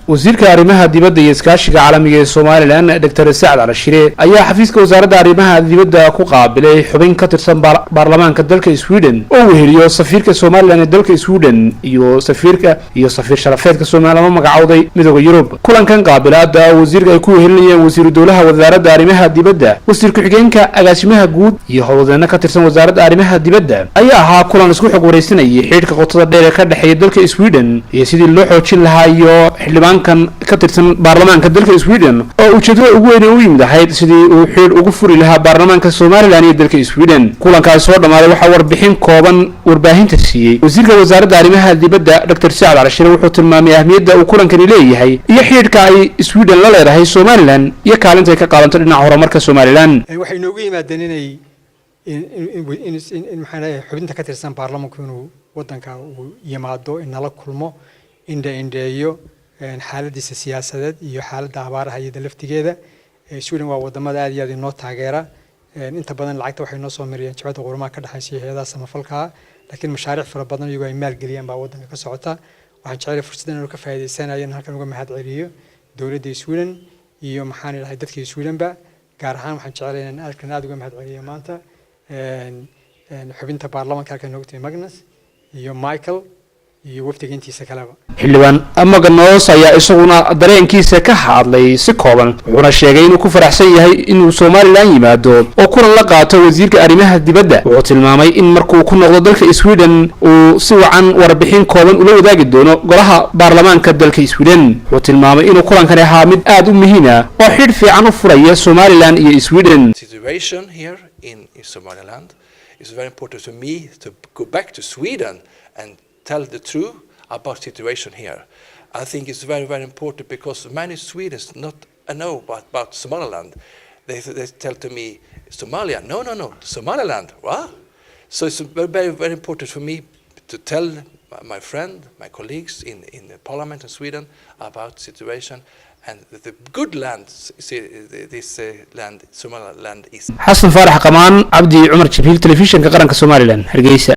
Wasiirka arrimaha dibadda iyo iskaashiga caalamiga ee Somaliland, Doctor Sacad Cali Shire, ayaa xafiiska wasaaradda arrimaha dibadda ku qaabilay xubin ka tirsan baarlamaanka dalka Sweden oo weheliyo safiirka Somaliland ee dalka Sweden iyo safiirka iyo safiir sharafeedka Somaliland oo magacowday Midooda Yurub. Kulankan qaabilaada wasiirka ay ku wehelinayeen wasiiru dowlaha wasaaradda arrimaha dibadda, wasiir ku-xigeenka, agaasimaha guud iyo howlwadeeno ka tirsan wasaaradda arrimaha dibadda ayaa ahaa kulan isku xog wareysanayay xidhiidhka qotada dheer ee ka dhexeeya dalka Sweden iyo sidii loo xoojin lahaa, iyo xildhibaankan ka tirsan baarlamaanka dalka Sweden oo ujeedada ugu weyn ee u yimid ahayd sidii uu xidhiidh ugu furi lahaa baarlamaanka Somaliland iyo dalka Sweden. Kulankaasi soo dhammaaday waxaa warbixin kooban warbaahinta siiyey wasiirka wasaaradda arrimaha dibadda, Doctor Sacad Cali Shire. Wuxuu tilmaamay ahmiyadda uu kulankani leeyahay iyo xidhiidhka ay Sweden la leedahay Somaliland iyo kaalinta ay ka qaadanto dhinaca horumarka Somaliland. Waxay inoogu yimaadeen inay in maxaa leeyahay, xubinta ka tirsan baarlamanku inuu wadanka uu yimaado, inala kulmo, indha indheeyo xaaladiisa siyaasadeed iyo xaaladda abaaraha iyada laftigeeda. Sweden waa wadamada aad iyo aad inoo taageera. Inta badan lacagta waxay noo soo mariyeen Jabhadda Qurumaha ka dhexaysa iyo hay-adaha samafalka, laakiin mashaariic fara badan iyagoo ay maalgeliyaan baa wadanka ka socota. Waxaan jecelahay fursaddan inuu ka faa'iidaysanayo in halkan uga mahad celiyo dowladda Sweden iyo, maxaan idhahay, dadka Swedenba. Gaar ahaan waxaan jecelahay inaan halkan aad uga mahad celiyo maanta xubinta baarlamaanka halkan noogu timi, Magnus iyo Michael iyo wafdiga intiisa kaleba. Xildhibaan Magnus ayaa isaguna dareenkiisa ka hadlay si kooban, wuxuuna sheegay inuu ku faraxsan yahay inuu Somaliland yimaado oo kulan la qaato wasiirka arrimaha dibadda. Wuxuu tilmaamay in markuu ku noqdo dalka Sweden uu si wacan warbixin kooban ula wadaagi doono golaha baarlamaanka dalka Sweden. Wuxuu tilmaamay inuu kulankani ahaa mid aad u muhiim ah oo xidh fiican u furaya Somaliland iyo Sweden. Situation here in Somaliland is very important for me to go back to Sweden and tell the truth about situation here. I think it's very, very important because many Swedes not know about Somaliland. They tell to me, "Somalia? No, no, no, Somaliland. What?" So it's very, very, very important for me to tell my friend, my colleagues in the parliament in Sweden about situation and the good land, see, this land, Somaliland is. Xasan Faarax Qamaan, Cabdi Cumar Jibriil, Telefishinka Qaranka Somaliland, Hargeysa.